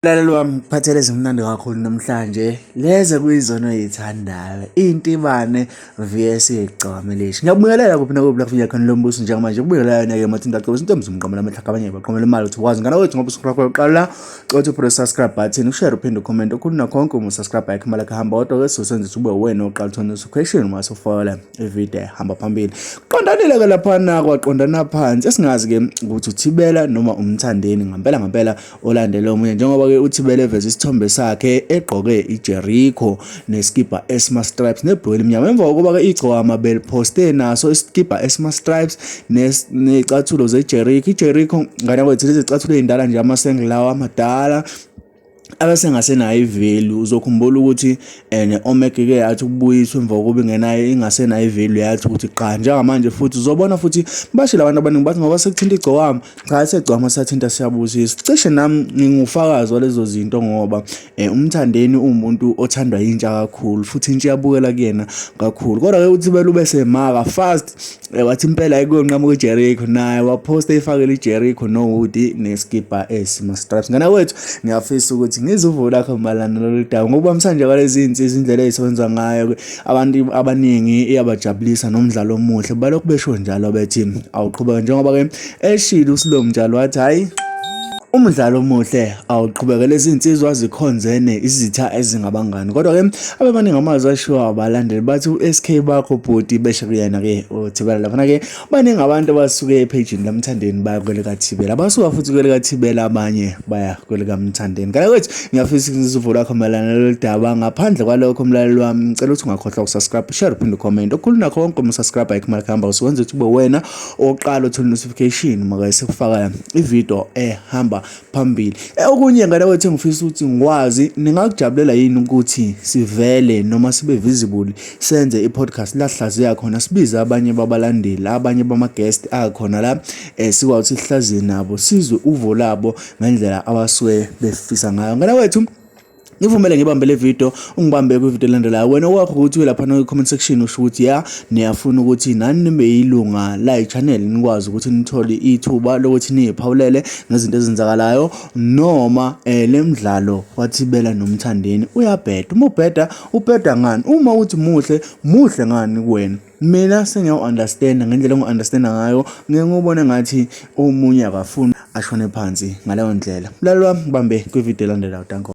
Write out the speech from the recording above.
Mlaleli wami ngikuphathele ezimnandi kakhulu namhlanje lezi kuyizona oyithandayo intibane vs igcokama elisha. Ngiyakubingelela kuphi nakuphi la kufika khona lo mbuso njengamanje kubingelela yena ke Mathinta Gcobo into emzumqamela amehlo abanye baqomela imali uthi wazi ngana wethu ngoba usukhokho uqala la cothi press subscribe button ushare uphinde ucomment okukhulu nakho konke uma usubscribe ayikho imali yakho hamba kodwa ke sosenza ukuthi ube wena oqala uthola notification uma usufola ivideo hamba phambili. Qondanile ke laphana kwaqondana phansi esingazi ke ukuthi uthibela noma umthandeni ngampela ngampela olandele omunye njengoba-ke uThibele eveze isithombe sakhe egqoke iJericho nesikibha esima-stripes nebhulukwe elimnyama emva kokuba-ke igcokama beliphoste naso isikibha esima-stripes ney'cathulo zeJericho. IJericho ngane kwethu lezi zicathulo ey'ndala nje amasenge lawa amadala abesengasenayo i-value. Uzokhumbula ukuthi ne-Omega ike yathi ukubuyiswa emva kokuba ingenayo ingasenayo i-value yathi ukuthi qha njengamanje futhi uzobona futhi bashilo abantu abaningi bathi ngoba sekuthinta igcokama. Cha segcwama sathinta siyabusisa. Cishe nami ngingufakazi walezo zinto ngoba uMthandeni uwumuntu othandwa yintsha kakhulu futhi intsha iyabukela kuyena kakhulu. Kodwa ke uthi belube semaka fast wathi impela ayikuyonqamuka iJericho naye waphosta efakele iJericho nohoodie neskibha esima-stripes. Ngane wethu ngiyafisa ukuthi ngizwe uvo lakho mayelana nalolu daba ngokuba msanje kwalezi nsizwa indlela ezisebenza ngayo abantu abaningi iyabajabulisa nomdlalo omuhle balokhu besho njalo bethi awuqhubeke njengoba ke eshilo uSilomu njalo wathi hayi umdlalo omuhle awuqhubeke lezi nsizwa zikhonzene izitha ezingabangani kodwa ke abebaningi amazwi ashiwo abalandeli bathi u-SK bakho bhuti besho kuyena ke uThibela laphana ke baningi abantu abasuke ephejini laMthandeni baya kwelikaThibela abasuka futhi kwelikaThibela abanye baya kwelikaMthandeni ngale kwethu ngiyafisa ukuthi uvo lwakho mayelana nalolu daba ngaphandle kwalokho mlaleli wami ngicela ukuthi ungakhohlwa ukusubscribe share uphinde ucomment okukhulu nakho konke uma usubscribe ayikho imali kuhamba usuwenza ukuthi ube wena oqala uthole notification maka sekufaka ivideo ehamba phambili. Okunye ngane wethu engifisa ukuthi ngikwazi ningakujabulela yini ukuthi sivele noma sibe visible senze i-podcast la sihlaziya khona sibize abanye babalandeli abanye bama-guest akhona la sikwazi ukuthi sihlaziye nabo sizwe uvo labo ngendlela abasuke befisa ngayo. Ngane wethu ngivumele ngibambe le video ungibambe kwivideo elandelayo wena okwakho ukuthi uye laphana kwi-comment section usho ukuthi ya niyafuna ukuthi nani nibe yilunga la channel nikwazi ukuthi nithole ithuba lokuthi niyiphawulele ngezinto ezenzakalayo noma le mdlalo wathibela nomthandeni uyabheda uma ubheda ubheda ngani uma uthi muhle muhle ngani kuwena mina sengiyawu-understanda ngendlela engu-understanda ngayo ngeke ngubone ngathi omunye akafuni ashone phansi ngaleyo ndlela mlaleli wami ngibambe kwividiyo elandelayo danko.